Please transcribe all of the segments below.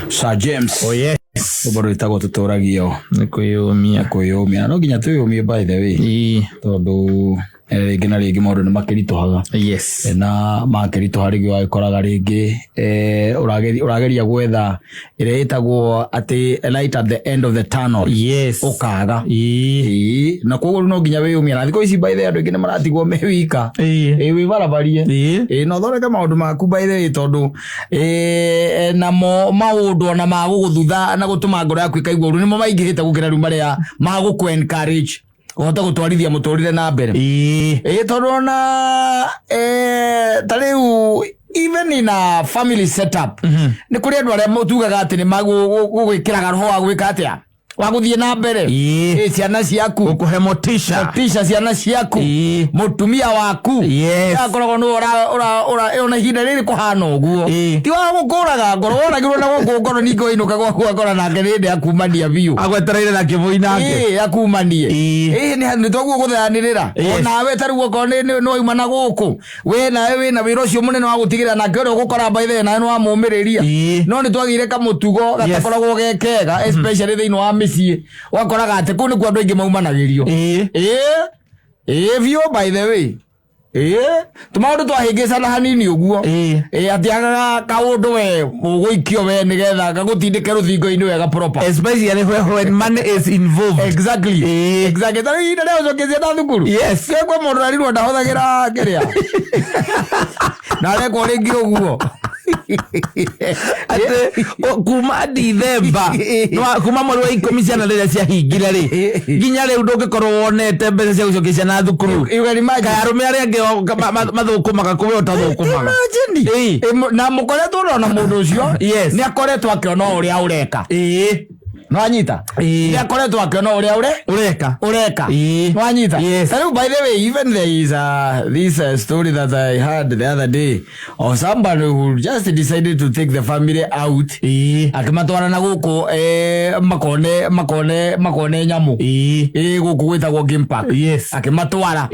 Sir James. Oh yes. Rwĩmbo rwĩtagwo tũtũragio Nĩ kwĩyũmia. Kwĩyũmia, na no nginya twĩyũmie, by the way, tondũ rĩngĩ na rĩngĩ maũndũ nĩ makĩritũhaga. Na makĩritũha, rĩngĩ ũgagĩkoraga rĩngĩ ũrageria gwetha ĩrĩa ĩtagwo atĩ light at the end of the tunnel, ũkaga. Ĩĩ, na koguo rĩu no nginya wĩyũmie. Na thikũ ici, by the way, andũ aingĩ nĩ maratigwo me wika. Ĩĩ, wĩ barabarie. Ĩĩ, na ũthondeke maũndũ maku, by the way, tondũ namo maũndũ ona ma gũgũthutha na gũtũma ngoro yaku ĩkaigua ũru nĩmo maingĩhĩte gũkĩra rĩu marĩa ma gũkũ encourage ũhote gũtwarithia mũtũrĩre na mbere. Ĩĩ, tondũ ona ta rĩu even in a family setup nĩ kũrĩ andũ arĩa tugaga atĩ nĩ magũgwĩkĩraga roho wa gwĩka atĩa, wa gũthiĩ na mbere. Ĩĩ, ciana ciaku. Gũkũhe motisha. Motisha, ciana ciaku, mũtumia waku. Akoragwo nĩwe ona ihinda rĩrĩ kũhana ũguo, ti wa gũkũraga ngoro, woragirwo na gũkũ ngoro, ningĩ wainũka gwaku akora nake nĩ hĩndĩ akumania biũ. Agwetereire na kĩbũi nake. Ĩĩ, akumanie. Ĩĩ, nĩ twaguo gũthanĩrĩra. Onawe ta rĩu okorwo nĩ wauma na gũkũ, we nawe wĩna wĩra ũcio mũnene wa gũtigĩrĩra nake ũrĩa ũgũkora by the way nawe nĩ wamũmĩrĩria. No nĩ twagĩire kamũtugo gatakoragwo ge kega, especially thĩinĩ wa mĩciĩ, ũgakoraga atĩ kũu nĩkuo andũ aingĩ maumanagĩrio. Ĩĩ ĩĩ biũ, by the way, ĩĩ, tũmaũndũ twahĩngĩcana hanini ũguo. Ĩĩ, atĩ agaga kaũndũ we ũgũikio we nĩgetha gagũtindĩke rũthingo-inĩ wega proper. Especially when money is involved. Exactly. Exactly. Ta rĩu ihinda rĩa gũcokia ciana thukuru. Kwĩ mũndũ arirwo ndahũthagĩra kĩrĩa na arekwo rĩngĩ ũguo. Atĩ kuma Dithemba, kuma mweri wa 10 ciana rĩrĩa ciahingire rĩ, nginya rĩu ndũngĩkorwo wonete mbeca cia gũcokia ciana thukuru. You can imagine. Kaĩ arũme arĩa angĩ mathũkũmaga kũ, we ũtathũkũmaga? Imagine. Ĩ, na mũkoretwo ũrona mũndũ ũcio nĩ akoretwo akĩona ũrĩa ũreka. Nĩwanyita? Nĩ akoretwo akĩona ũrĩa Ũreka. Ũreka. Nĩwanyita? Yes. Ta rĩu, by the way, even there is this story that I heard the other day of somebody who just decided to take the family out, akĩmatwara na gũkũ makone nyamũ. Ĩĩ, gũkũ gwĩtagwo game park. Akĩmatwara.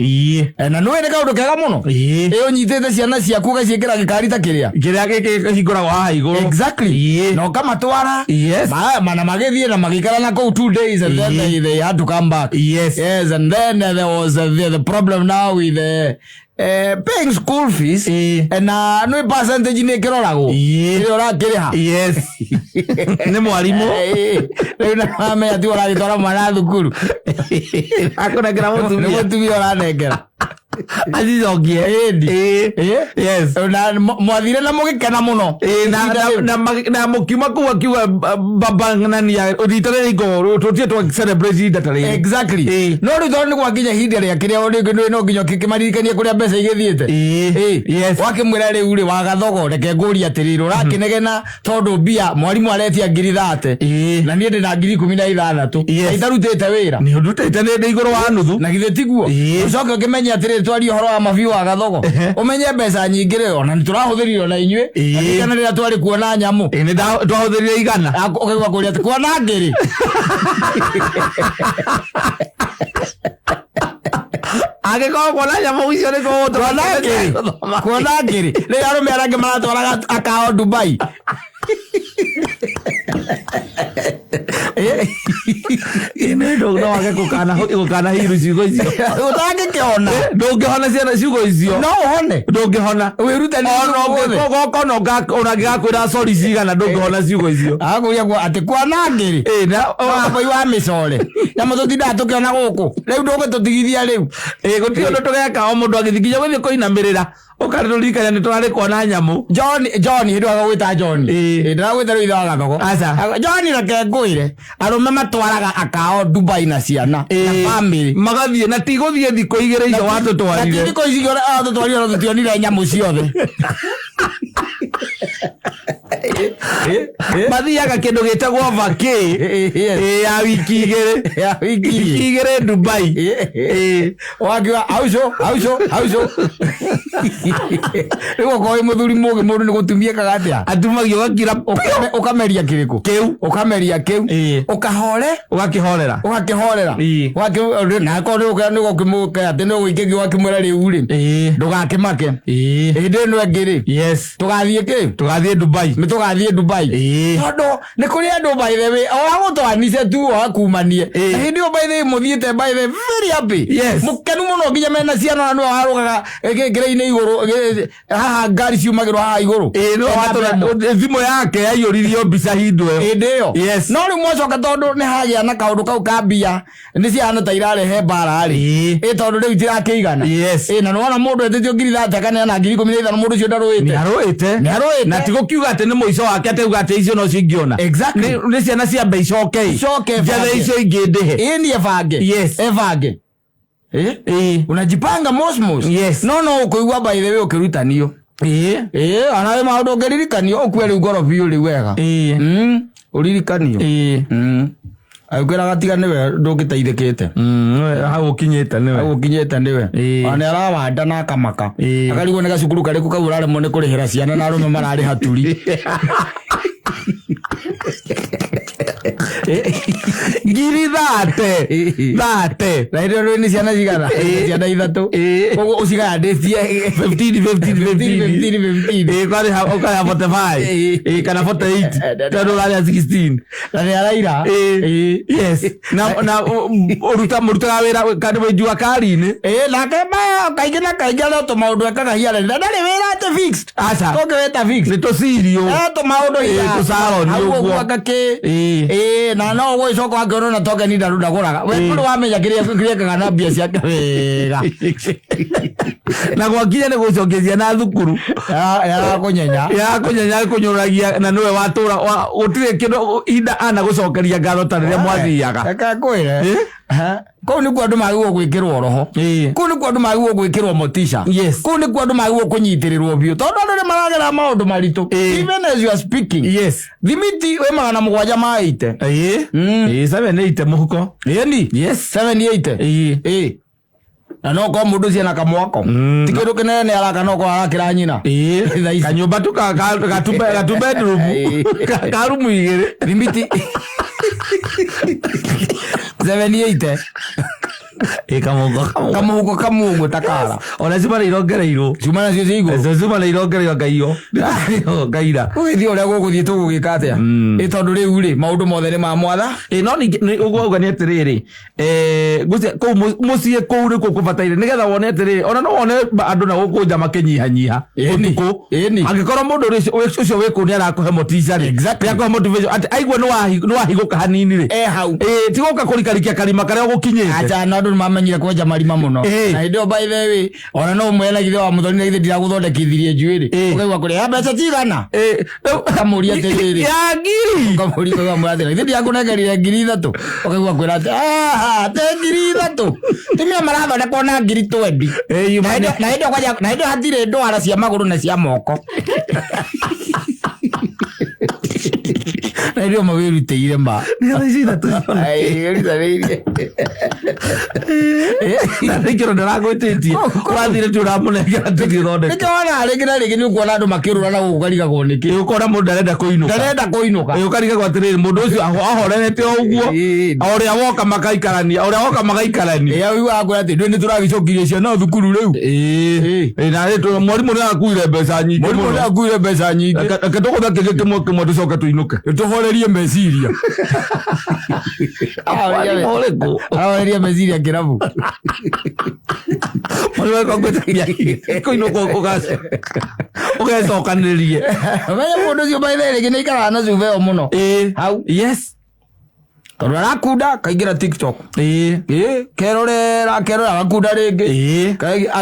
Na nĩũĩ nĩ kaũndũ kega mũno. Ĩĩ, ũnyitĩte ciana ciaku ũgaciĩkĩra gĩkari ta kĩrĩa Kĩrĩa gĩkĩ kĩhingũragwo haha igũrũ. Na ũkamatwara. Na magĩthiĩ na magĩikara na kũu 2 days and then they had to come back. Yes, and then there was the problem now with the paying school fees. Na nĩ percentage nĩ ĩkĩroragwo ĩrĩa ũrakĩrĩha. Yes, nĩ mwarimũ. Rĩu na mamenya ti ũragĩtwara mwana thukuru. Akũnengera nĩ mũtumia. Mũtumia ũranengera. Acicokie. Ĩndi. Yes. Na mwathire na mũgĩkena mũno. Ĩĩ, Ihinda rĩu. na mũkiuma kũu akiuga baba nania rita rĩrĩ ikorwo tũtirĩ twa celebrate ihinda ta rĩrĩ. No rĩu tondũ nĩ gwakinya ihinda rĩa kĩrĩa rĩngĩ no nginya ũkĩmaririkanie kũrĩa mbeca igĩthiĩte. Wakĩmwĩra rĩu rĩ, wagathogo, reke ngũrie atĩrĩrĩ, ũrakĩnegena tondũ mbia mwarimũ aretia 30,000 na niĩ ndĩ na 16,000 na itarutĩte wĩra. Nĩ ũndutĩte nĩ ndĩ igũrũ wa nuthu. Na githĩ tiguo? Ũcoke ũkĩmenye atĩrĩrĩ, twarie ũhoro wa mabiũ wa gathogo, ũmenye mbeca nyingĩ rĩ, ona nĩ tũrahũthĩrire ona inyuĩ. Ririkana rĩrĩa twarĩ kuona nyamũ. Ĩĩ, nĩ twahũthĩrire 100. Ũkaigua kũria atĩ kuona ngĩrĩ. Angĩkorwo kuona nyamũ icio nĩ Kuona ngĩrĩ, kuona ngĩrĩ rĩrĩa arũme arĩa angĩ maratwaraga akao Dubai. No wage gũkana hiru ciugo icio. Ũtangĩkĩona. Ndũngĩhona ciana ciugo icio. No ũhone. Ndũngĩhona. Wĩrutanĩrie guothe. Ona ũngĩgakwĩra sorry cigana, ndũngĩhona ciugo icio. Agakũria atĩ kuona ngĩrĩ. Ĩĩ, na wambui wa mĩcore, nyamũ tũtindaga tũkĩona gũkũ, rĩu ndũgĩtũtigithia rĩu. Ĩĩ, gũtirĩ ũndũ tũgeka, o mũndũ agĩthiĩ nginya gũthiĩ kũinamĩrĩra ũkarĩrũririkania nĩ tũrarĩ kuona nyamũ. John, John, hĩndĩ wagagwĩta John. Ĩĩ. Ĩĩ, ndĩragwĩta rĩu ithe wa gathogo. Aca. John, reke ngwĩre, arũme matwaraga akao Dubai na ciana na family. Magathiĩ na ti gũthiĩ thikũ 2 icio watũtwarire. Na ti thikũ ici atũtwarire, ona tũtionire nyamũ ciothe. Mathiaga kĩndũ gĩtagwo vacay. Ĩĩ, ya wiki 2. Ya wiki 2. Wiki 2 Dubai. Ĩĩ. Wakiuga auco auco auco, rĩu okorwo wĩ mũthuri mũgĩ, mũndũ nĩ gũtumia ekaga atĩa? Atumagio gakira. Ũkameria kĩrĩkũ? Kĩu. Ũkameria kĩu. Ũkahore. Ũgakĩhorera. Ũgakĩhorera. Na akorwo nĩ ũgũkĩmũka atĩ nĩ ũgũikĩgio, ũgakĩmwĩra rĩu rĩ, ndũgakĩmake, hĩndĩ ĩno ĩngĩ rĩ, tũgathiĩ. Tũgathiĩ kĩ? Tũgathiĩ Dubai. Nĩ tũgathiĩ Dubai. Ĩĩ. Tondũ nĩ kũrĩ andũ, by the way, o agũtwanice tu o akumanie. Ĩĩ. Na hĩndĩ ĩyo, by the way, mũthiĩte, by the way, very happy. Mũkenu mũno, nginya mena ciana, na nĩwe warũgaga gĩkĩra-inĩ igũrũ, haha ngari ciumagĩrwo haha igũrũ. Ĩĩ, nĩwe Ena watũra mbemo. Thimũ yake yaiyũririo mbica hindu ĩyo. Hĩndĩ ĩyo. No rĩu mwacoka, tondũ nĩ hagĩa na kaũndũ kau ka mbia, nĩ ciahana ta irarehe mbara rĩ. Ĩ tondũ rĩu itirakĩigana. Ĩ na nĩwona mũndũ etĩtio 30,000 akaneana 15,000, mũndũ ũcio ndarũĩte. Nĩ arũĩte. Nĩ arũĩte. Na ti gũkiuga atĩ nĩ mũico wake, atĩ uga atĩ icio nocio ingĩona. Nĩ ciana ciambe icoke ĩ. Icoke njethe bange. Icio ingĩ ndĩhe. Ĩ ni ebange. Ebange. Unajipanga mosmos. No ũkũigua, by the way, ũkĩrutanio. Ĩ ona wĩ maũndũ ũngĩririkanio ũkue rĩu ngoro biũ rĩu wega. Ũririkanio. Agĩkwĩraga tiga nĩwe ndũngĩteithĩkĩte. Hau ũkinyĩte nĩwe. Hau ũkinyĩte nĩwe. Ona nĩ arawanda na akamaka. Akarigwo nĩ gacukuru karĩkũ kau ũraremwo nĩ kũrĩhĩra ciana na arũme mararĩha turi. 30,000 thate. Na hĩndĩ ĩyo nĩ ciana cigana? Ciana ithatũ. Koguo ũcigayanĩtie 15 15 15. 15 15. Ĩĩ, ũkarĩha ũkarĩha 45. Ĩĩ, kana 48, tondũ ũrarĩha 16. Na nĩ araira. Ĩĩ. Yes, na ũruta mũrutaga wĩra kana wĩ jua kari-inĩ. Ĩĩ, nake kaingĩ na kaingĩ arĩa tũmaũndũ ekaga hiarĩ na ndarĩ wĩra atĩ fixed. Aca. Tũngĩwĩta fixed. Nĩ tũcirio. Tũmaũndũ. Ĩĩ, tũcaroni Hau ũguo. ũguo ngakĩ. Ĩĩ. Ĩĩ, na no ũgũgĩcoka wakĩona na tokeni ndagũraga we ndũrĩ wamenya kĩrĩa kĩrĩa ekaga na mbia ciake wega. Na gwakinya nĩ gũcokia ciana thukuru, Yarakũnyenya. Yakũnyenya, kũnyũragia, na nĩwe watũra gũtirĩ kĩndũ ihinda ana gũcokeria ngatho ta rĩrĩa mwathiaga. Reke ngwĩre. Ĩ? Kũu nĩkuo andũ magĩrĩirwo gwĩkĩrwo roho. Kũu nĩkuo andũ magĩrĩirwo gwĩkĩrwo motisha. Kũu nĩkuo andũ magĩrĩirwo kũnyitĩrĩrwo biũ, tondũ andũ nĩ maragera maũndũ maritũ. Even as you are speaking, thimiti wĩ 780. Ĩĩ, 780 mũhuko. Ĩni. 780. Ĩĩ, na no korwo mũndũ ũcio ena kamwako, ti kĩndũ kĩnene araka, no korwo arakĩra nyina. Thaa ici. Kanyũmba tu gatu bedroom, ka rumu igĩrĩ. Thimiti 780. Ĩĩ, kamũhuko kamwe. Kamũhuko kamwe ũguo ta kara. Ona cuma nĩ irongereirwo. Cuma nacio ciĩ igũrũ. Cuma nĩ irongereirwo ngaiyo ngaira. Gũgĩthiĩ ũrĩa gũgũthiĩ, tũgũgĩka atĩa? Ĩ tondũ rĩu rĩ, maũndũ mothe nĩ ma mwatha. Ĩ no ningĩ nĩ ũguo auga nĩ atĩrĩrĩ, ngwĩciria kũu mũciĩ kũu nĩkuo kũbataire nĩgetha wone atĩrĩrĩ, ona no wone andũ na gũkũ nja makĩnyihanyiha ũtukũ. Angĩkorwo mũndũ ũcio wĩ kũu nĩ arakũhe motisha rĩ, nĩ akũhe motivation atĩ aigua nĩ wahigũka hanini rĩ. E hau. Ĩ ti gũka kũrikarikia karima karĩa ũgũkinyĩte. Acha, na andũ nĩ mamenyire kwenja marima mũno. Na hĩndĩ ĩyo, by the way, ona no ũmwĩre na githĩ wa mũthoni, na githĩ ndiragũthondekithirie njuĩrĩ? Ũkaigua kũrĩa ya mbeca cigana? Rĩu- Ũkamũria atĩrĩrĩ. Ya ngiri. Ũkamũria, ũkamwĩra atĩrĩ, githĩ ndirakũnengerire 3,000? Ũkaigua kwĩra atĩ aha, te 3,000, tumia marathondekwo na 20,000. Yuma Na hĩndĩ ĩyo kwanja, na hĩndĩ ĩyo hatirĩ ndwara cia magũrũ na cia moko, na hĩndĩ ĩyo mawĩrutĩire ma. Nĩ thaa ici ithatũ. Ai, wĩrutanĩirie. Na nĩkĩo ndĩragwĩtĩtie ũrathire tu ũramũnengera tũthiĩ thondeke. Nĩkĩo wonaga rĩngĩ na rĩngĩ nĩ ũkuona andũ makĩũrũra na gũkũ, ũkarigagwo nĩkĩ. Ĩ, ũkona mũndũ ndarenda kũinũka. Ndarenda kũinũka. Ĩ, ũkarigagwo atĩrĩrĩ, mũndũ ũcio ahorerete o ũguo. O ũrĩa woka makaikarania, o ũrĩa woka magaikarania. Ĩ ũiguaga kwĩra atĩ ndũĩ nĩ tũragĩcokirie ciana thukuru rĩu. Ĩ, na rĩ mwarimũ nĩ arakuire mbeca nyingĩ Mwarimũ mũno. nĩ akuire mbeca nyingĩ. Reke tũgũthe kĩngĩ kĩmwe kĩmwe tũcoke tũinũke. Tũhorerie meciria. Mwarimũ ũrĩkũ? Arahoreria meciria kĩrabu. Mwarimũ ũrĩkũ ngwĩtagia kũinũka ũgecokanĩrĩrie? Menya mũndũ ũcio, by the way, rĩngĩ nĩ aikaraga na cuba ĩyo mũno. Hau. Tondũ arakunda kaingĩra TikTok. Ĩ kerorera kerorera, agakunda rĩngĩ.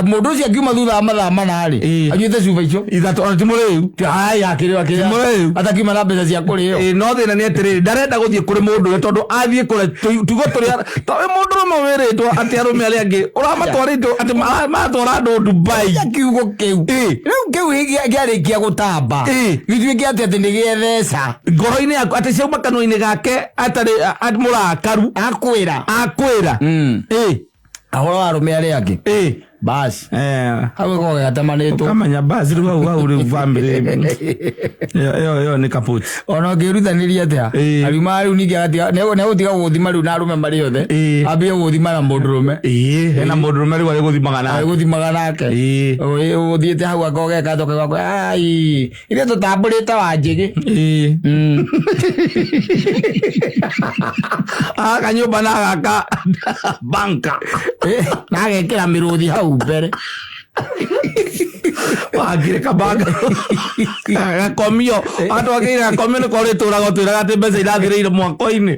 Mũndũ ũcio akiuma thutha wa mathaa 4 rĩ, anyuĩte cuba icio ithatũ, ona ti mũrĩu. Haya, akĩrĩo akĩrĩo. Mũrĩu. Atakiuma na mbeca cia kũrĩo. Ĩ, no thĩna nĩ atĩrĩrĩ, ndarenda gũthiĩ kũrĩ mũndũ ũrĩa, tondũ athiĩ kũrĩa tugo tũrĩa tondũ mũndũ ũrũme wĩrĩtwo atĩ arũme arĩa angĩ ũramatwarĩte atĩ maratwara andũ Dubai. Ya kiugo kĩu. Rĩu kĩu kĩarĩkia gũtamba, gĩtuĩke atĩ nĩ gĩetheca. Ngoro-inĩ yaku atĩ ciauma kanua-inĩ gake atarĩ mũrakaru. Akwĩra. Akwĩra. Ahoro wa arũme arĩa angĩ. Basi. Eh. Hau gĩkoragwo gatemanĩtwo. Ũkamenya basi rĩu hau hau rĩu bamĩrĩ ĩyo ĩyo ĩyo nĩ kaput. Ona ũngĩrutanĩria atĩa, Ĩĩ. ariuma rĩu ningĩ agatiga nĩegũtiga gũgũthima rĩu na arũme marĩ othe. Ĩĩ. Ambie gũgũthima na mũndũrũme. Ĩĩ, hena mũndũrũme rĩu arĩgũthimaga nake. Arĩgũthimaga nake. Ĩĩ. Ũthiĩte hau akogeka toke ai ithuĩ tũtambũrĩte wa njĩgĩ. Ĩĩ. Kanyũmba na gaka banka. Na agekĩra mĩrũthi hau mbere. Wakire kabanga gakomio andũ akĩire gakomio nĩko rĩtũraga ũtwĩraga atĩ mbeca irathirĩire mwako-inĩ.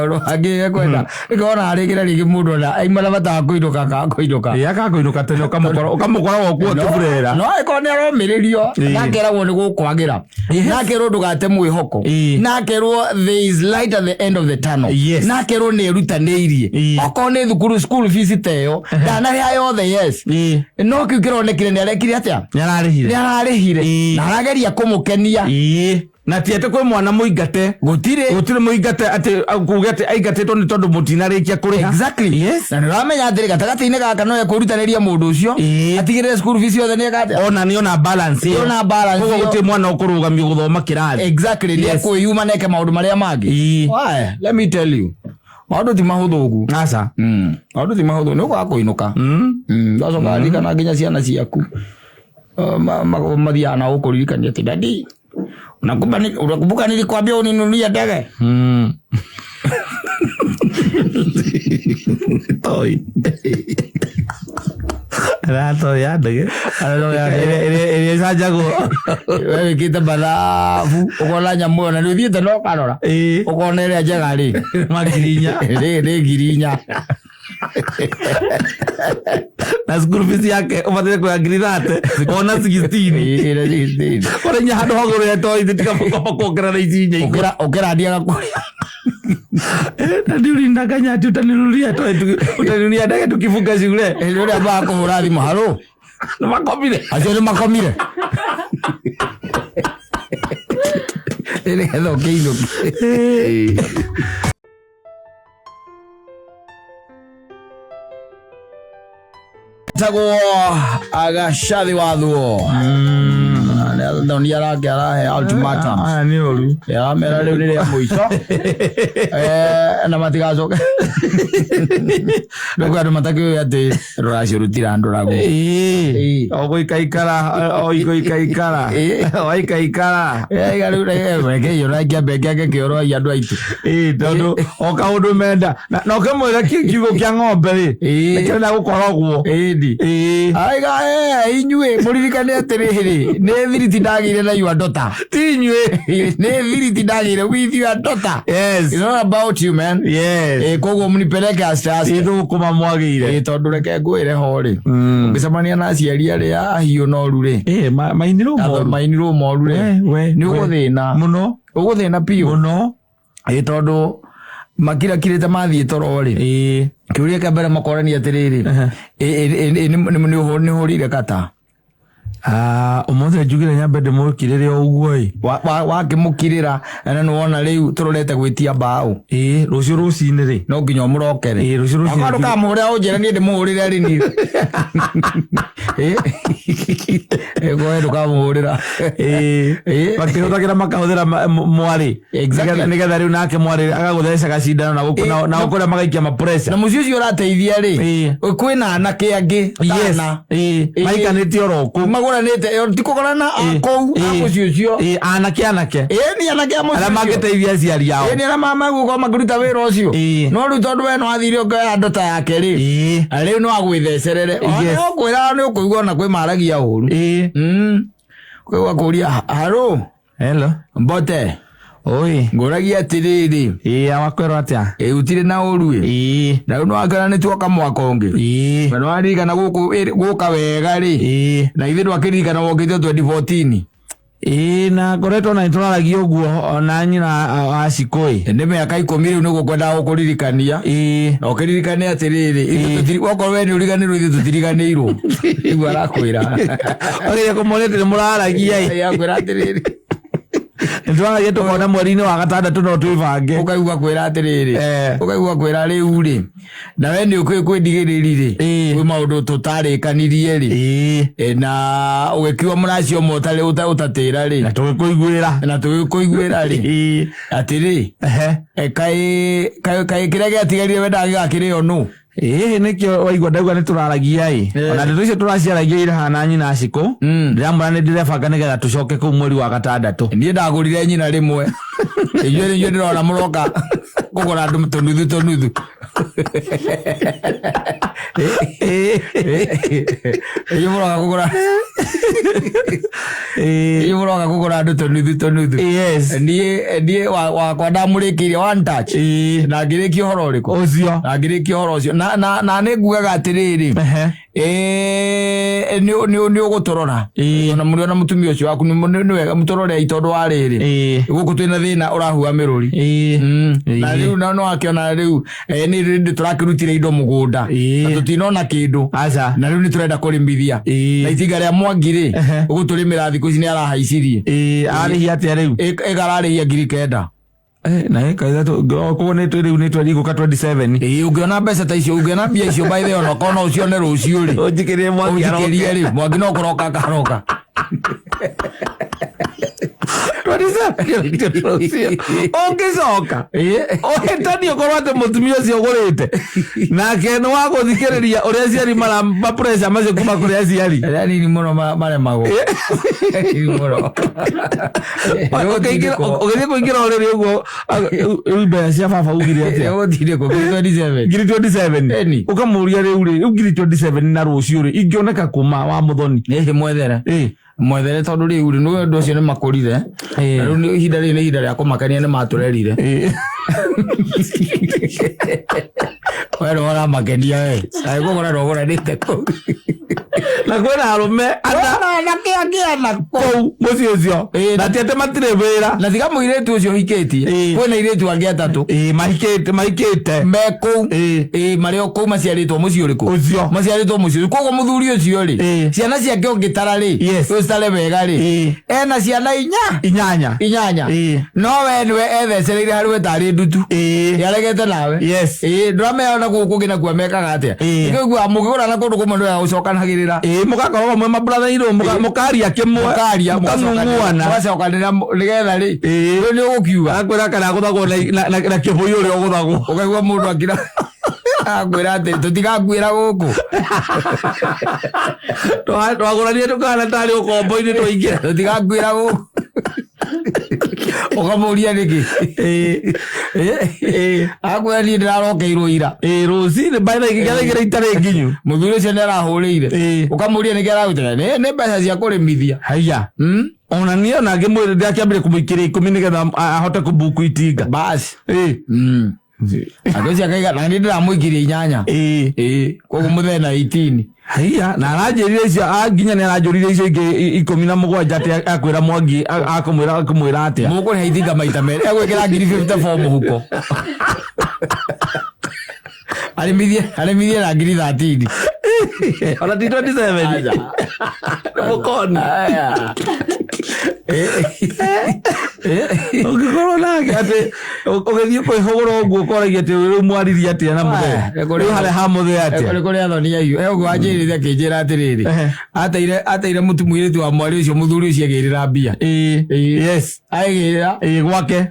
Ono angĩ ekwenda ĩkona rĩngĩ na rĩngĩ mũndũ ona aima na bata wa kũinũka ka kũinũka. Ĩĩ, akakũinũka tene ũkamũkora ũkamũkora wokuo kĩburera. No angĩkorwo nĩ aromĩrĩrio Ĩĩ. na akeragwo nĩ gũkwagĩra, na akerwo ndũgate mwĩhoko, Ĩĩ. na akerwo there is light at the end of the tunnel, Yes. na akerwo nĩ erutanĩirie, Ĩĩ. okorwo nĩ thukuru school fees ta ĩyo ndanarĩha yothe, yes, Ĩĩ. no kĩu kĩronekire nĩ arekire atĩa? Nĩ ararĩhire. Nĩ ararĩhire. Ĩĩ. Na arageria kũmũkenia. Ĩĩ. Na ti atĩ kwĩ mwana mũingate. Gũtirĩ. Gũtirĩ mũingate atĩ kuga atĩ aingatĩtwo nĩ tondũ mũtinarĩkia kũrĩha. Exactly. Yes. Na nĩ ũramenya atĩrĩ, gatagatĩ-inĩ gaka no ekwĩrutanĩria mũndũ ũcio Ĩĩ. atigĩrĩre school fees yothe nĩ eka atĩa? Ona nĩ ona balance ĩyo. Nĩ ona balance Koguo ĩyo. gũtirĩ mwana ũkũrũgamio gũthoma kĩrathi. Exactly, nĩ Yes. ekwĩyuma na eke maũndũ marĩa mangĩ. Ĩĩ. Why? Let me tell you, maũndũ ti mahũthũ ũguo. Aca. Maũndũ ti mahũthũ, nĩ ũkwaga kũinũka. Ũgacoka ririkana nginya ciana ciaku mathiaga na gũkũririkania atĩ daddy, unakumbuka nilikwambia uninunulie ndege? Toi. Rato ya ndege. Ĩrĩa ĩcanjagwo. We wĩkĩte mathabu ũkona nyamũ ĩyo na nĩ ũthiĩte na ũkarora, Ĩĩ. ũkona ĩrĩa njega rĩ Makiri inya. Nĩ 4,000. Na school fees yake ũbataire kũrĩha 30,000 ona 16. Ĩĩ, ĩrĩa 16. Kũrĩa inya handũ ha gũrĩra toi tiga kwamba kuongerera ici inya igũrũ. Ũkĩrandiaga kũrĩa. Na ndiurinda ati utaninunulia toi utaninunulia ndege tukifunga shule. Hĩndĩ ĩrĩa ambaga kũhũra thimũ, haro. Nĩ makomire. Acio nĩ makomire. Nĩgetha ũkĩinũke. Tagwo Agacathi wathuo nĩ arake arahe ultimatum. Aya nĩ ũru. Aramera rĩu nĩ rĩa mũico na matigacoke rĩu andũ matakĩũĩ atĩ rũracio rũtirandũragwo. Ĩĩ. O gũikaikara, o gũikaikara. Waikaikara. Reke ũrakia kĩake kĩoro ai andũ aitũ. Ĩĩ, tondũ o kaũndũ menda na ũkĩmwĩra kiugo kĩa ng'ombe rĩ, Ĩĩ. nĩkĩrenda gũkorogwo. Ĩni. Ĩĩ. Aiga inyuĩ mũririkane atĩrĩrĩ, nĩ thiriti ndagĩire na your daughter. Ti inyuĩ. Nĩ thiriti ndagĩire with your daughter. Yes. It's not about you, man. Yes. Koguo mnipeleke aste aste. Ĩ thũkũma mwagĩire. Ĩ tondũ reke ngwĩre ho rĩ, ũngĩcemania na aciari arĩa ahiũ noru rĩ, Ĩ mainirwo moru. mainirwo moru rĩ, We, nĩ we. ũgũthĩna. Mũno. Ũgũthĩna biũ. Mũno. Ĩ tondũ makirakirĩte mathiĩ toro rĩ, Ĩ. kĩũria kĩa mbere makorania atĩrĩrĩ, nĩ ũhũrire kata? Ũmũthĩ njugire nyambe ndĩmũkirĩre o ũguo ĩ. Wakĩmũkirĩra na nĩ wona rĩu tũrorete gwĩtia mbaũ. Ĩ rũciũ rũcinĩ rĩ. No nginya ũmũrokere. Ĩ rũciũ rũcinĩ. Akwa ndũkamũhũrĩra ũnjĩre niĩ ndĩmũhũrĩre rĩ niĩ. Ĩ koe ndũkamũhũrĩra. Ĩ Ĩ. makĩhũthagĩra makahũthĩra mwarĩ. Exactly. Nĩgetha rĩu nake mwarĩ agagũtheca gacindano na gũkũ na kũrĩa magaikia Na mapressure. mũciĩ ũcio ũrateithia rĩ, Ĩ. kwĩna anake angĩ Yes. tana. Ĩ Ĩ. maikanĩtie oro kũu. Magũranĩte ti kũgũrana a kũu a mũciĩ ũcio. Ĩ anake anake. Ĩ nĩ anake a mũciĩ Arĩa ũcio. mangĩteithia aciari ao. Ĩ nĩ arĩa magũkorwo makĩruta wĩra ũcio. Ĩ. No rĩu tondũ we no wathire ũkĩoya ndota yake rĩ, Ĩ. na rĩu no agwĩthecerere. Ona Yes. ũkwĩra nĩ ũkũigua ona kwĩ maragia ũru. Ĩ. Kwĩ kũria haro. Hello. Mbote. Oi. Ngũragia atĩrĩrĩ. Ĩ awakwĩrwo atĩa? Ĩ ũtirĩ na ũru ĩ. Ĩ. Na rĩu nĩwakĩona nĩ tuoka mwaka ũngĩ. Ĩ. Na nĩwaririkana gũkũ gũka wega rĩ. Ĩ. Na ithuĩ ndwakĩririkana wokĩte 2014. Ĩ na ngoretwo na nĩtũraragia ũguo ona nyina wa Cikũ ĩ. Nĩ mĩaka 10 rĩu nĩguo kwendaga gũkũririkania. Ĩ. Na ũkĩririkane atĩrĩrĩ, okorwo we nĩ ũriganĩirwo ithuĩ tũtiriganĩirwo. Nĩguo arakwĩra. Ogeria kũmwonia atĩ nĩmũraragia ĩ. Akwĩra atĩrĩrĩ. Nĩtwaragia tũkona mweri-inĩ wa gatandatũ no twĩbange. Ũkaigua kwĩra atĩrĩrĩ, ũkaigua kwĩra rĩu rĩ, na we nĩ ũkũĩ kwĩndigĩrĩri rĩ, kwĩ maũndũ tũtarĩkanirie rĩ, na ũgĩkiuga mũracio ũmwe ũtarĩ ũtatĩra rĩ, Na tũgĩkũiguĩra. Na tũgĩkũiguĩra rĩ, atĩrĩ, kaĩ kaĩ kĩrĩa gĩatigarire wendaga gĩgakĩrĩo nũ? Ĩĩ, nĩkĩo waigua ndauga nĩ tũraragia ĩ, ona ndeto icio tũraciaragia irahana nyina Shiko. Ndĩramwĩra nĩ ndĩrebanga nĩgetha tũcoke kũu mweri wa gatandatũ. Niĩ ndagũrire nyina rĩmwe, inyuĩ inyuĩ ndĩrona mũroka kũgũra andũ tũnuthu tũnuthu. Inyuĩ mũroka kũgũra, inyuĩ mũroka kũgũra andũ tũnuthu tũnuthu. Niĩ wakwa ndamũrĩkĩirie one touch, na ngĩrĩkia ũhoro ũrĩkũ? Ũcio. Na ngĩrĩkia ũhoro ũcio, na nĩ ngugaga atĩrĩrĩ, nĩ ũgũtũrora ona mũrĩ ona mũtumia ũcio waku, nĩ wega mũtũrorei, tondũ wa rĩrĩ, gũkũ twĩna thĩna ũrahua mĩrũri. Na rĩu no akĩona rĩu nĩ rĩndĩ tũrakĩrutire indo mũgũnda na tũtinona kĩndũ. Aca. Na rĩu nĩ tũrenda kũrĩmithia. Na itinga rĩa Mwangi rĩ, ũgũtũrĩmĩra thikũ ici nĩ arahaicirie. Arĩhia atĩa rĩu? Ĩkararĩhia 9,000. Na ĩka ithatũ, koguo nĩ rĩu nĩ twendi gũka 27. Ĩĩ, ũngĩona mbeca ta icio, ũngĩona mbia icio, by the way, ona korwo no ũcione rũciũ rĩ, Ũnjikĩrie Mwangi aroke. Ũnjikĩrie rĩ, Mwangi no kũroka akaroka. 27 ũngĩcoka ũhĩtanie ũkorwo atĩ mũtumia ũcio ũgũrĩte nake nĩ wa gũthikĩrĩria ũrĩa aciari mara pressure macio kuma kũrĩ aciari. Arĩa anini mũno maremagwo. Anini mũno. Ũgĩthiĩ kũingĩra ũrĩrĩ ũguo, rĩu mbeca cia baba ugire atĩa? Ũgũtindĩkwo 27. 27,000. Ĩni. Ũkamũria rĩu rĩ, rĩu 27,000 na rũciũ rĩ, ingĩoneka kuma wa mũthoni? Ĩhĩ, mwethere. Mwethere, tondũ rĩu rĩ, nĩ ũndũ ũcio nĩ makũrire. Na rĩu ihinda rĩrĩ nĩ ihinda rĩa kũmakenia, nĩ matũrerire. We nĩ ũramakenia we. Na kũgũra ndũgũranĩte kũu. Na kwĩna arũme ana Anake angĩ ana kũu mũciĩ ũcio, na ti atĩ matirĩ wĩra. Na tiga mũirĩtu ũcio ũhikĩtie, kwĩna airĩtu angĩ atatũ. Ĩĩ, mahikĩte mahikĩte. Me kũu. Ĩĩ, marĩ o kũu, maciarĩtwo mũciĩ ũrĩkũ? Ũcio. Maciarĩtwo mũciĩ ũcio. Koguo mũthuri ũcio rĩ, ciana ciake ũngĩtara rĩ, ũcitare wega rĩ, ena ciana inya. Inyanya. Inyanya. No we nĩwe ethecereire harĩ we tarĩ ndutu. Yaregete nawe. Ĩĩ, ndũramenya ona gũkũ kũngĩ nakuo mekaga atĩa. Nĩkĩo ũiguaga mũkĩgũrana kũndũ kũmwe nĩ wega gũcokanagĩrĩra. Ĩĩ, mũgakorwo mwĩ mabrother-in-law, mũkaria kĩmwe, mũkaria, mũkang'ung'uana, mũgacokanĩra nĩgetha rĩ, rĩu nĩ ũgũkiuga. Akwĩra kana agũthagwo na kĩbũyũ ũrĩa ũgũthagwo. Ũkaigua mũndũ akira akwĩra atĩ tũtigakuĩra gũkũ. Twagũrania tũkahana tarĩ ũkombo-inĩ twaingĩra. Tũtigakuĩra gũkũ. Ũkamũria nĩkĩ? Akwĩra niĩ ndĩrarokeirwo ira. Ĩĩ, rũcinĩ by the way, thaa igĩrĩ itarĩ nginyu. Mũthuri ũcio nĩ arahũrĩire. Ũkamũria nĩkĩ ararutĩra? Nĩ mbeca cia kũrĩmithia. Haiya. Ona niĩ ona ngĩmwĩra ndakĩambire kũmũikĩria 10 nĩgetha ahote kũbuku itinga. Basi. Andũ acio akaiga na niĩ ndĩramũikĩria 8. Ĩĩ, koguo mũthee na 18. Haiya, na aranjĩrire icio, nginya nĩ aranjũrire icio ingĩ 17 atĩ akwĩra Mwangi, akũmwĩra atĩa? Mũkũrĩha itinga maita merĩ, egwĩkĩra 54,000 mũhuko. Arĩmithie, arĩmithie na 13,000. Ona ti 27. Aca. Mũkoni. Aya. Ũngĩkorwo nake atĩ ũgĩthiĩ kwĩhũgũra ũguo ũkoragia atĩ rĩu mwaririe atĩa na mũthee? Rĩu harĩa ha mũthee atĩa? Nĩ kũrĩ athoni ahiũ. He ũguo anjĩrĩte akĩnjĩra atĩrĩrĩ, ateire mũirĩtu wa mwarĩ ũcio, mũthuri ũcio agĩrĩra mbia. Agĩrĩra. Ĩĩ, gwake.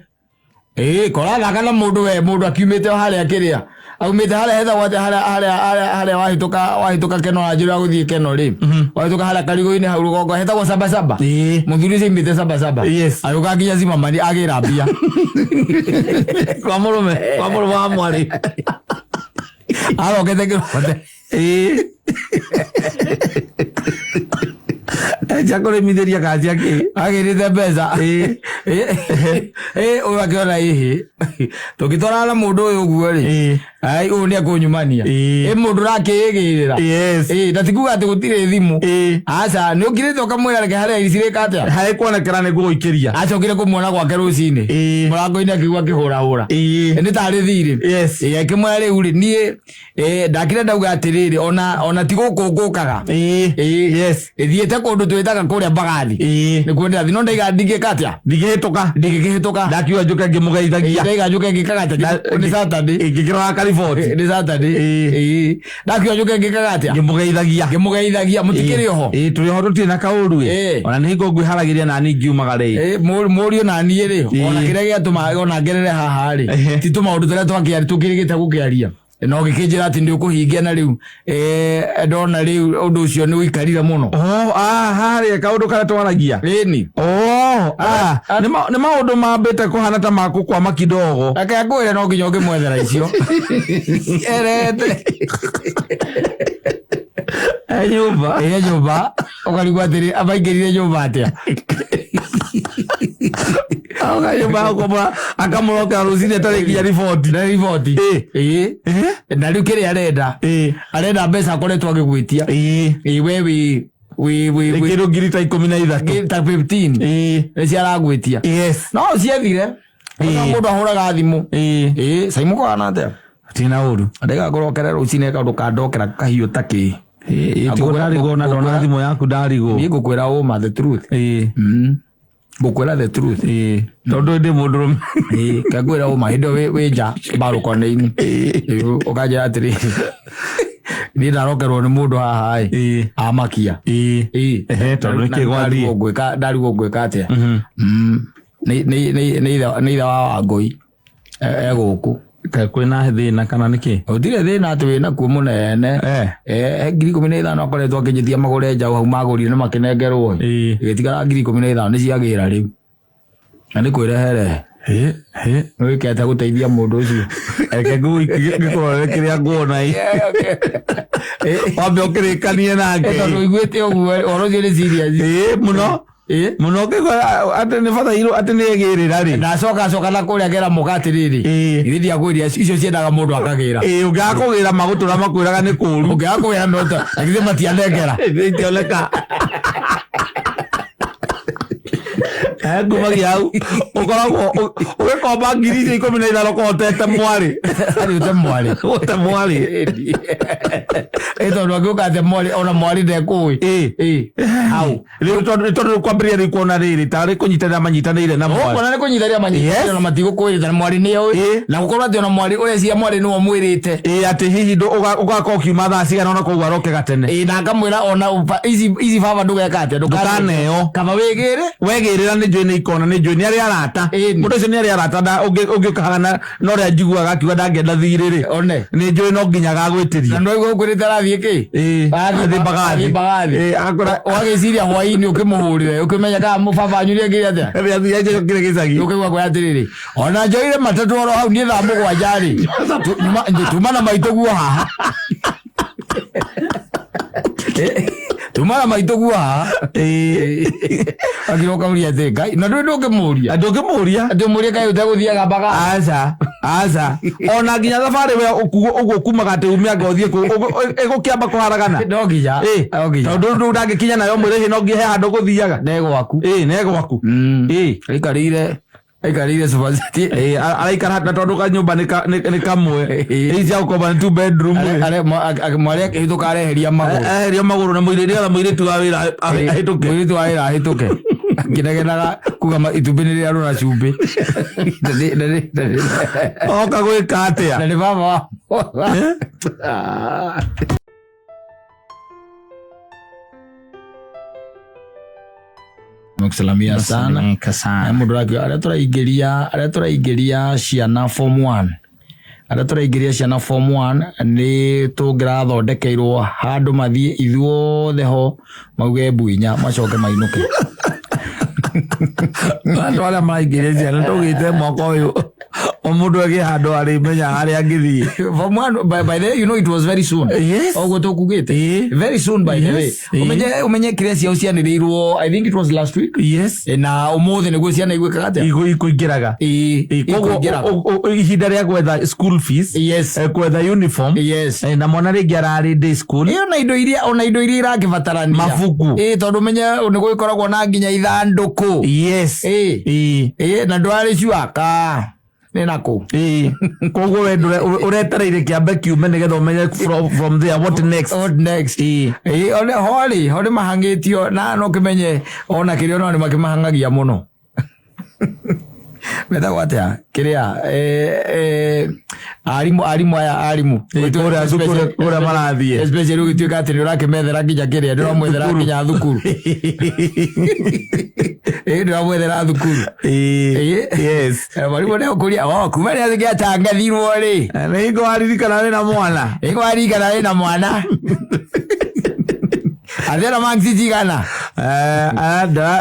Ĩĩ, korathaka na mũndũ we, mũndũ akiumĩte o harĩa kĩrĩa. Aumĩte harĩa hetagwo atĩa, harĩa harĩa harĩa harĩa wahĩtũka Keno na njĩra ya gũthiĩ Keno rĩ. Wahĩtũka harĩa karigũ-inĩ hau rũgongo hetagwo Saba Saba. Mũthuri ũcio aumĩte Saba Saba. Agĩũka nginya Zimmerman agĩra mbia. Kwa mũrũme, kwa mũrũme wa mwarĩ. Arokete kĩrote. Cia kũrĩmithĩria kana cia kĩ? Agĩrĩte mbeca. Ĩĩ, ũyũ akĩona ĩhĩ. Tũngĩtwarana na mũndũ ũyũ ũguo rĩ, ai, ũyũ nĩ ekũnyumania. Ĩ mũndũ ũrakĩĩgĩrĩra. Ĩĩ, na ti kuga atĩ gũtirĩ thimũ. Aca, nĩ ũkirĩte ũkamwĩra reke harĩa icirĩka atĩa? Harĩ kuonekera nĩ ngũgũikĩria. Acokire kũmuona gwake rũcinĩ. Mũrango-inĩ akĩigua akĩhũrahũra. Nĩ tarĩ thirĩ. Ĩĩ, akĩmwĩra rĩu rĩ, niĩ ndakire ndauga atĩrĩrĩ, ona ti gũkũ ngũkaga. Ĩĩ. Ĩthiĩte kũndũ twĩtagwo Wĩtaga kũrĩa Mbagathi. Ĩĩ. Nĩkuo ndĩrathiĩ, no ndaiga ndingĩka atĩa? Ndingĩhĩtũka. Ndingĩkĩhĩtũka. Ndakiuga njũke ngĩmũgeithagia. Ndaiga njũke ngĩkaga atĩa? Nĩ Saturday. Ngĩkĩrora kariboti. Nĩ Saturday. Ĩĩ. Ĩĩ. Ndakiuga njũke ngĩkaga atĩa? Ngĩmũgeithagia. Ngĩmũgeithagia. Mũtikĩrĩ oho? Ĩĩ, tũrĩ oho, tũtirĩ na kaũru ĩ. Ĩĩ. Ona nĩ hingo ngwĩharagĩria nani ngiumaga rĩ. Ĩĩ, mũriũ na niĩ rĩ, Ĩĩ. ona kĩrĩa gĩatũma ona ngerere haha rĩ, Ehe. ti tũmaũndũ tũrĩa tũkĩrĩgĩte gũkĩaria, no gĩkĩnjĩra atĩ nĩ ũkũhingia, na rĩu ndona rĩu ũndũ ũcio nĩ ũikarire mũno. Oh, ah, harĩa kaũndũ karĩa twaragia. Ĩni. Oh, ah, nĩ maũndũ mambĩte kũhana ta makũkwama kidogo. Reke ngwĩre, no nginya ũngĩmwethera icio erete. E nyũmba. Ĩ nyũmba, ũkarigwo atĩrĩ, amaingĩrire nyũmba atĩa? Oka nyũmba akamũra akamũrokera rũcinĩ atarĩ nginya riboti. Na riboti. Ĩ. Ĩ. Na rĩu kĩrĩa arenda, arenda mbeca akoretwo agĩgwĩtia. Ĩ. Ĩ, we wĩ wĩ wĩ Nĩ wĩ kĩndũ 13,000. Ta 15. Ĩ. Nĩcio aragwĩtia. Yes. No ciethire. Ĩ. Mũndũ ahũraga thimũ. Ĩ. Ĩ, caimuko ana atĩa? Tina ũru. Ndĩgakũrokere rũcinĩ kaũndũ kandokera kahiũ ta kĩ. Ĩ, tigo ndarigwo na ndona thimũ yaku ndarigwo. Niĩ ngũkwĩra ũma, the truth. Ĩ. Ngũkwĩra the truth. Ĩ, tondũ ndĩ mũndũrũme. Ĩ, kangwĩra ũma, hĩndĩ ĩyo wĩ nja mbarũkone-inĩ ũkanjĩra atĩrĩrĩ, niĩ ndarokerwo nĩ mũndũ haha ĩ. Ĩ. Amakia. Ĩ. Ĩ. Ehe, tondũ nĩkĩ gwathiĩ? Ndarigwo ngwĩka atĩa. Nĩ ithe wa Wangũi egũkũ. Kaĩ kwĩna thĩna kana nĩkĩ? Gũtirĩ thĩna atĩ wĩna kuo mũnene. 15,000 akoretwo akĩnjĩtia magũre njaũ hau, magũrire na makĩnengerwo. Ĩ. Ĩgĩtigara 15,000 nĩ ciagĩra rĩu, na nĩ kwĩreherehe. Ĩ, ĩ. Nĩ wĩkete gũteithia mũndũ ũcio? Reke ngĩkũrorere kĩrĩa nguona ĩ. Wambe ũkĩrĩkanie nake. Tondũ ũiguĩte ũguo, ũhoro ũcio nĩ serious. Ĩ, mũno. Mũno, ũkĩigua atĩ nĩ batairwo atĩ nĩ egĩrĩra rĩ. Ndacoka coka na kũrĩa ngera mũka atĩrĩrĩ, Ĩ. ithe ndiakwĩria icio ciendaga mũndũ akagĩra. Ĩ, ũngĩaga kũgĩra magũtũra makwĩraga nĩ kũũru. Ũngĩaga kũgĩra nota na githĩ matianengera. Itioneka. Ngumagia hau ũkoragwo ũgĩkomba 15,000 kũhotete mwarĩ. Arĩ ũte mwarĩ. Ũte mwarĩ. Ĩ, tondũ angĩũka atĩ mwarĩ, ona mwarĩ ndekũĩ. Ĩ. Ĩ, hau. Rĩu tondũ rĩu kwambĩrĩria rĩu kuona rĩrĩ tarĩ kũnyitanĩra manyitanĩire na mwarĩ. Ũkuona nĩ kũnyitanĩra manyitanĩire Yes. na matigũkwĩrĩte na mwarĩ nĩoĩ. Ĩ. Na gũkorwo atĩ ona mwarĩ ũreciria mwarĩ nĩwe ũmwĩrĩte. Ĩ, atĩ hihi ũgakorwo ũkiuma thaa cigana ona koguo aroke gatene. Ĩ, na ngamwĩra ona ici baba ndũgeka atĩa? Ndũkaneo. Kaba wĩgĩre. Wegĩrĩra nĩ njũĩ nĩ ikona, nĩ njũĩ nĩ arĩ arata. Ĩni. Mũndũ ũcio nĩ arĩ arata ũngĩũkaga na ũrĩa njiguaga akiuga ndangĩenda thirĩ rĩ. One. Nĩ njũĩ no nginya Na agagwĩtĩria. ndwaigua ũkwĩrĩte arathiĩ kĩ? Ĩ, athiĩ Mbagathi. Athiĩ Mbagathi. Ĩ, akora Ũgagĩciria hwaĩ-inĩ ũkĩmũhũrĩre ũkĩmenya kana mũbaba wanyu nĩekire atĩa. Nĩacokire gĩcagi. Ũkĩigua kwĩra atĩrĩrĩ, ona njoire matatũ oro hau niĩ thaa 7 rĩ, tuma na maitũ guo haha. Tuma na maitũ guo haha. Akĩroka ũria atĩ Ngai na ndũĩ ndũngĩmũria. Ndũngĩmũria. Atĩ ũmũrie kaĩ ũtegũthiaga Mbagathi. Aca, aca, ona nginya thabarĩ we ũguo kumaga atĩ ume anga ũthiĩ kũ ĩgũkĩamba kũharagana. No nginya. Ĩ, No nginya. Tondũ rĩu ndangĩkinya nayo mwĩrĩ hĩ no nginya he handũ gũthiaga. Ne gwaku. Ĩ, ne gwaku. Ĩ. Aikarĩire sofa set. Ĩ, araikara na tondũ kanyũmba nĩ kamwe. Ĩ. Ici cia gũkomba nĩ two bedroom ĩ. Mwarĩ akĩhĩtũka areheria magũrũ. Eheria magũrũ na mũirĩtu, nĩgetha mũirĩtu wa wĩra ahĩtũke. Mũirĩtu wa wĩra ahĩtũke akĩnegenaga kuga itumbĩ nĩ rĩarũra cumbĩ. Oka gwĩka atĩa? Na nĩ baba wa Nimekusalimia sana. Sana. Mũndũ ũrakiuga arĩa tũraingĩria ciana form 1, arĩa tũraingĩria ciana form 1, nĩ tũngĩrathondekeirwo handũ mathiĩ ithuothe ho mauge mbu inya macoke mainũke. Andũ arĩa maraingĩria ciana tũgĩte mwaka ũyũ o mũndũ agĩe handũ arĩmenya harĩa angĩthiĩ. Form 1, by the way, you know it was very soon. Yes. Oguo tũkugĩte. Very soon, by the way. Ũmenye kĩrĩa ciao cianĩrĩirwo, I think it was last week. Na ũmũthĩ nĩguo ciana igwĩkaga atĩa? Ikũingĩraga. Ĩ, Koguo ikũingĩraga. ihinda rĩa gwetha school fees, kwetha uniform, na mwana rĩngĩ ararĩ day school. Ĩ, ona indo iria irakĩbatarania. Mabuku. Ĩ, tondũ menye nĩ gũgĩkoragwo na nginya ithandũkũ. Yes. Ĩ. Ĩ. Ĩ, na ndwarĩ cuaka Nĩ nakũ? Ĩĩ. Koguo we ũretereire kĩambe kiume nĩgetha ũmenye from there what next. What next? Ĩĩ. Ĩĩ, one ho rĩ, ho nĩ mahang'ĩtio na no kĩmenye ona kĩrĩa ona nĩ makĩmahang'agia mũno. Metagwo atĩa? Kĩrĩa arimũ, arimũ aya arimũ. Ĩĩ, kũrĩa thukuru, kũrĩa marathiĩ. Especially ũgĩtuĩka atĩ nĩ ũrakĩmethera nginya kĩrĩa, nĩ ũramwethera nginya thukuru. Ĩĩ, nĩ ũramwethera thukuru. Ĩĩ. Ĩĩ. Yes. Mwarimũ nĩ ũkũria, oh, kuma rĩrĩa gĩatangathirwo rĩ. Nĩ hingo waririkana wĩna mwana. Hingo waririkana wĩna mwana. Athiĩ na marks cigana?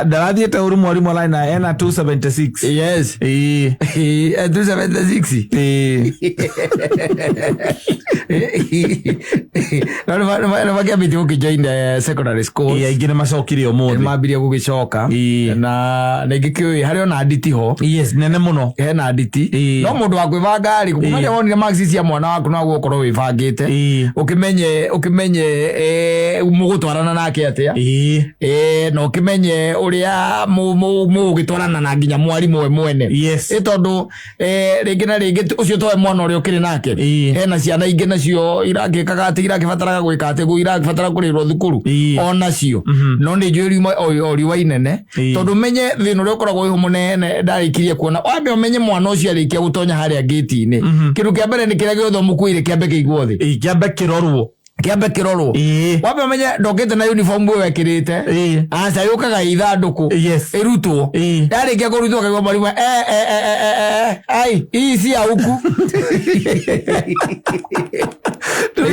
Ndarathiĩte ũru mwarimũ ararĩ na ena 276. Yes. Ĩĩ. Ĩĩ, 276. Ĩĩ. No nĩ makĩambĩtie gũkĩjoin the secondary schools. Ĩĩ, aingĩ nĩ macokire ũmũthĩ. Nĩ mambirie gũgĩcoka. Ĩĩ. Na ningĩ kĩũĩ harĩ ona nditi ho. Yes, nene mũno. Hena nditi. Ĩĩ. No mũndũ wa kwĩbanga rĩ, kuma rĩrĩa wonire marks cia mwana waku no gũkorwo wĩbangĩte. Ĩĩ. Ũkĩmenye mũgũtwarana nake atĩa. Ĩĩ. Na ũkĩmenye ũrĩa mũgũgĩtwarana na nginya mwarimũ we mwene. Yes. Ĩ tondũ rĩngĩ na rĩngĩ ũcio towe mwana ũrĩa ũkĩrĩ nake. Ĩĩ. Hena ciana ingĩ nacio irakĩkaga atĩ irakĩbataraga gwĩka atĩ irakĩbatara kũrĩrwo thukuru. Ĩĩ. Onacio. No nĩ njũĩ riuma inene. Ĩĩ. Tondũ menye thĩna ũrĩa ũkoragwo wĩho mũnene ndarĩkirie kuona. Wambe ũmenye mwana ũcio arĩkia gũtonya harĩa gate-inĩ. Kĩndũ kĩa mbere nĩ kĩrĩa gĩothe ũmũkuĩire kĩambe kĩigwo thĩ. Ĩĩ, kĩambe kĩrorwo. Kĩambe kĩrorwo. Ĩĩ. Wambe ũmenye ndokĩte na uniform ĩyo wekĩrĩte. Ĩĩ. Aca yũkaga ithandũkũ. Yes. Ĩrutwo. Ĩĩ. Yarĩkia kũrutwo akaigua mwarimũ, ai, hii si ya huku.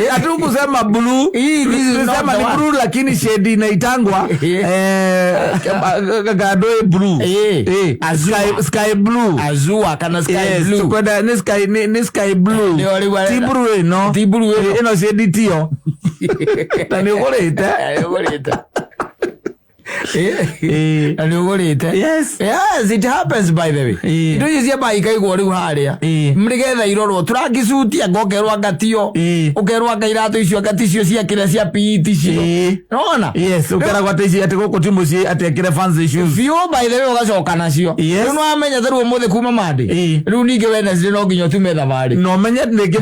Hatukusema blue. Hii, this is not Tulisema the ni one. blue lakini shade inaitangwa, gado blue. Ĩĩ. Azure. Sky blue. Azure kana sky Yes, blue. tukwenda ni sky, ni sky blue. Nĩo rĩu Ti arenda. blue ĩno. Ti blue ĩno. Ĩno shade tiyo. Na nĩ ũgũrĩte. Nĩ ũgũrĩte. Ĩĩ. Na nĩ ũgũrĩte. Yes. Yes, it happens by the way. Ĩĩ. Indo icio ciambaga ikaigwo rĩu harĩa. Ĩĩ. Nĩgetha irorwo. Tũrangĩcutia anga ũkerwo anga tiyo. Ĩĩ. Ũkerwo anga iratũ icio anga ticio cia kĩrĩa cia PE ticio. Ĩĩ. Nĩwona? Yes, ũkeragwo atĩ ici atĩ gũkũ ti mũciĩ atĩ ekĩre fancy shoes. Biũ by the way ũgacoka nacio. Yes. Rĩu nĩwamenya ta rĩu ũmũthĩ kuma Monday. Ĩĩ. Rĩu ningĩ Wednesday no nginya ũtume thabarĩ. Na ũmenye rĩngĩ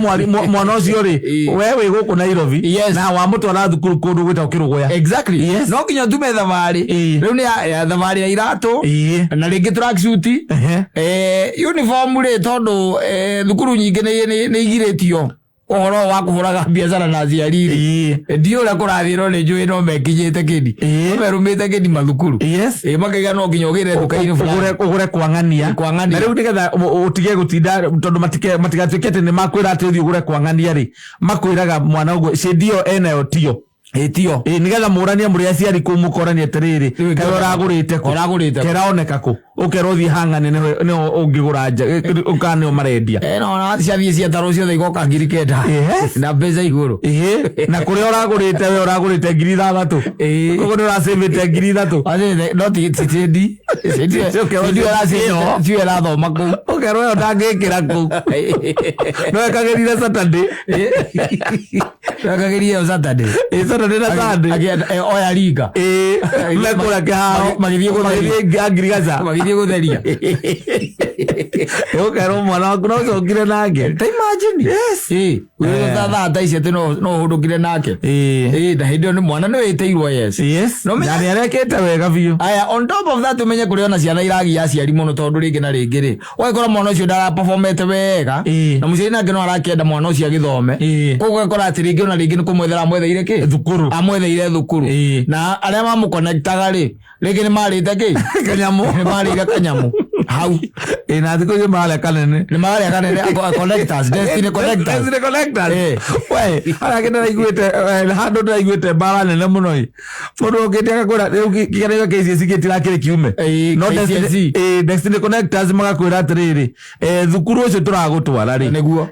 mwana ũcio rĩ, Ĩĩ. we wĩ gũkũ Nairobi, Yes. na wamũtwara thukuru kũndũ gwĩtagwo Kĩrũgũya. Exactly. Yes. No nginya ũtume thabarĩ. Ĩĩ. Rĩu nĩ ya thabarĩ ya iratũ. Ĩĩ. Na rĩngĩ tracksuit. Ehe. Uniform rĩ tondũ thukuru nyingĩ nĩ igirĩtio ũhoro wa kũhũraga biacara na aciari rĩ. Ĩĩ. Ndiũĩ ũrĩa kũrathiĩ no nĩ njũĩ no mekinyĩte kĩni. Ĩĩ. No merũmĩte kĩni mathukuru. Yes. Ĩĩ, makaiga no nginya ũgĩre nduka-inĩ fulani. Ũgũre kwang'ania. Kwang'ania. Na rĩu nĩgetha ũtige gũtinda tondũ matigatuĩke atĩ nĩ makwĩra atĩ ũthiĩ ũgũre kwang'ania rĩ, makwĩraga mwana ũguo shade ĩyo enayo tiyo. Ĩĩ, tiyo. Ĩĩ, nĩgetha mũranie mũrĩ aciari kũu mũkoranie atĩrĩrĩ, Rĩu kaĩ ũragũrĩte kũ? Ũragũrĩte kũ? Kĩraoneka kũ? Ũkerwo ũthiĩ hang'ane nĩho ũngĩgũra nja, kana nĩho marendia. No, na ciathiĩ ciatarwo ciothe igoka 9,000. Yes. Na mbeca igũrũ. Ĩĩ, na kũrĩa ũragũrĩte we ũragũrĩte 6,000. Ĩĩ. Koguo nĩ ũracĩvĩte 3,000. Wacĩte, no ti ti shade. Ũkerwo Shade ĩyo ĩyo. tiyo ĩrathoma kũu. Ũkerwo ĩyo ndangĩkĩra kũu. No ĩkagĩrire Saturday. Ĩkagĩrire ĩyo Saturday. Ĩĩ, Saturday na Sunday. Akĩenda, oya ringa. Ĩĩ, mekũrĩa kĩharo. Magĩthiĩ gũtheria. Magĩthiĩ Angirigaca. Magĩthiĩ gũtheria. Ũkerwo mwana waku no ũcokire nake. Ta imagine. Yes. Ĩĩ, wĩra thaa thaa ici atĩ no ũhũndũkire nake. Ĩĩ. Ĩĩ, na hĩndĩ ĩyo nĩ mwana nĩ wĩtĩirwo yes. Yes. No Na nĩ arekĩte wega biũ. Aya, on top of that ũmenye kũrĩ ona ciana iragia aciari mũno tondũ rĩngĩ na rĩngĩ rĩ, ũgakora mwana ũcio ndaraperformete wega, Ĩĩ. na mũciari nake no arakĩenda mwana ũcio agĩthome. Ĩĩ. Koguo ũgakora atĩ rĩngĩ ona rĩngĩ nĩ kũmwethera amwetheire kĩ? Thukuru. Amwetheire thukuru. Ĩĩ. Na arĩa mamũconnectaga rĩ, rĩngĩ nĩ marĩte kĩ? Kanyamũ. Nĩ marĩire kanyamũ. Hau. Ĩĩ, na thikũ icio mararĩa kanene. Nĩ mararĩa kanene, connectors, destiny connectors. Destiny connectors. Ĩĩ. We, harĩa kĩ ndĩraiguĩte, handũ ndĩraiguĩte mbara nene mũno ĩ. Mũndũ ũkĩte agakwĩra, rĩu kĩgeranio kĩa KCSE gĩtirakĩrĩ kiume. Ĩĩ, No KCSE. Destiny Connectors magakwĩra atĩrĩrĩ, thukuru ũcio tũragũtwara rĩ. Nĩguo.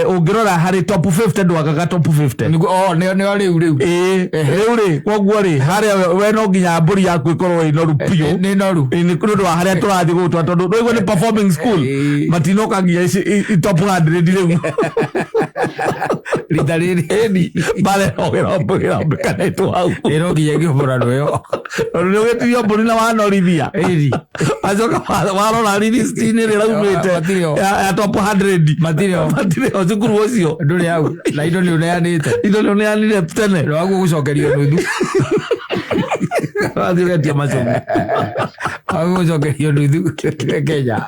Ũngĩrora harĩ top 50 ndwagaga top 50. Nĩguo, oh, nĩo rĩu rĩu. Ĩĩ, rĩu rĩ, koguo rĩ, harĩa we no nginya mbũri yaku ĩkorwo ĩ noru biũ. Nĩ noru. Ĩĩ, nĩ ũndũ wa harĩa tũrathiĩ gũgũtwara tondũ ndũigua nĩ performing school. Ĩĩ. Matinoka nginya ici, top 100 rĩu. Rita rĩrĩ. Ĩni mbara ĩno ĩrombĩkanĩtwo hau. Ĩno nginya ĩngĩhũranwo ĩyo. Tondũ nĩ ũgĩtirio mbũri na wanorithia. Ĩni. Wacoka warora list-inĩ ĩrĩa ĩraumĩte Matirĩ ho. ya top 100. Matirĩ ho. Matirĩ ho cukuru ũcio. Ndũrĩ hau. Na indo nĩ ũneanĩte. Indo nĩ ũneanire tene. Waguo gũcokerio nuthu. Wathiĩ ũgetia macogu. Waguo gũcokerio nuthu Kenya.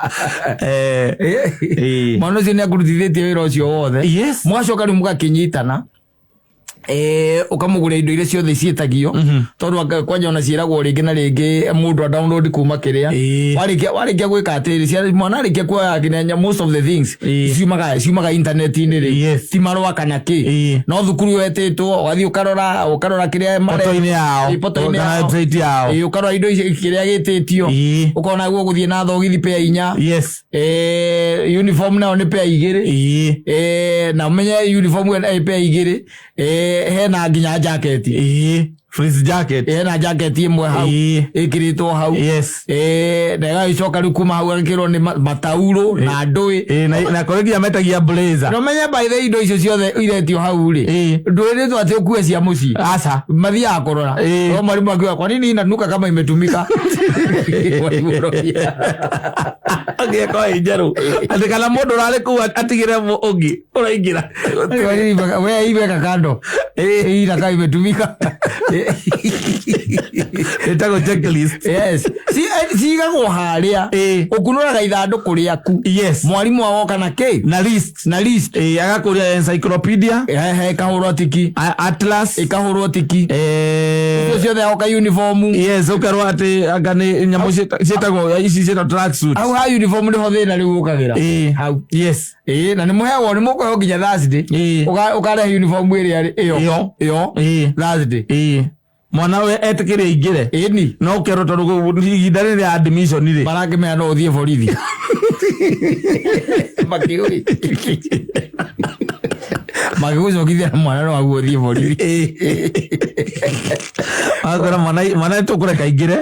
Mwana ũcio nĩ akũrutithĩtie wĩra ũcio wothe. Yes. Mwacoka rĩu mũgakĩnyitana. Ũkamũgũrĩra indo iria ciothe ciĩtagio tondũ kwanja ona ciĩragwo rĩngĩ na rĩngĩ mũndũ a download kuma kĩrĩa. Warĩkia gwĩka atĩrĩ, mwana arĩkia kuoya nginya most of the things ciumaga internet-inĩ rĩ. Yes. Ti marũa kana kĩ. No thukuru wetĩtwo ũgathiĩ ũkarora kĩrĩa Poto-inĩ yao. Poto-inĩ Kana yao. website yao. Ũkarora indo ici kĩrĩa gĩtĩtio. Ũkona guo gũthiĩ na thogithi pea 4. Yes. Uniform nayo nĩ pea 2. Na ũmenye uniform ĩyo pea 2. Hena nginya jacket. Fleece jacket. Hena jacket ĩmwe hau. Ĩkĩrĩtwo hau. Yes. Na ĩgagĩcoka rĩu kuma hau agĩkĩrwo nĩ mataurũ na ndũĩ. Na kũrĩ nginya metagia blazer. Na ũmenye by the indo icio ciothe iretio hau rĩ. Ndwĩrĩtwo atĩ ũkue cia mũciĩ. Aca. Mathiaga kũrora. No mwalimu akiuga kwa nini inanuka kama imetumika? Mwalimu ũroria. Angĩkorwo ĩ njerũ. Atĩ kana mũndũ ũrarĩ kũu atigĩre ũngĩ ũraingĩra. Wewe iweka kando. Hii inakaa imetumika. Ĩtagwo checklist. Yes. Cigagwo harĩa. Ũkunũraga ithandũkũ rĩaku. Yes. Mwalimu agoka na kĩ? Na list. Na list. Agakũria encyclopedia. Ĩkahũrwo tiki. Atlas. Ĩkahũrwo tiki. Icio ciothe agoka uniform. Yes, ũkerwo atĩ anga nĩ nyamũ ciĩtagwo ici ciĩtagwo tracksuit. Hau ha uniform nĩho thĩna rĩu ũkagĩra. Hau. Yes. Na nĩ mũheagwo nĩ mũkũheo nginya Thursday. Ũkarehe uniform ĩrĩa ĩyo. Ĩyo. Thursday. Mwana we etĩkĩre aingĩre. Ĩni. No ũkerwo tondũ ihinda rĩrĩ rĩa admission rĩ. Marakĩmenya no ũthiĩ borithi. Makĩũĩ. Magĩgũcokithia na mwana no aguo ũthiĩ borithi. Akora mwana tũkũreka aingĩre.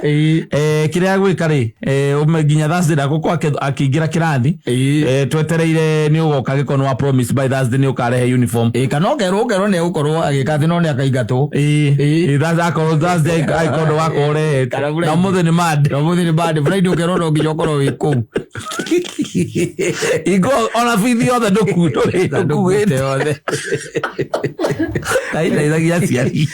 Kĩrĩa agwĩka rĩ, nginya Thursday ndagũkorwo akĩingĩra kĩrathi. Twetereire nĩ ũgoka gĩkorwo nĩ wa promise by Thursday nĩ ũkarehe uniform. Kana ũkerwo nĩ egũkorwo agĩka atĩ no nĩ akaingatwo. Thursday akorwo Thursday angĩkorwo ndũgakorwo ũrehete. Na ũmũthĩ nĩ Monday. Na ũmũthĩ nĩ Monday. Friday ũkerwo no nginya ũkorwo wĩ kũu. Ingo ona bithi yothe ndũkuĩte yothe. Ndaiteithagia aciari.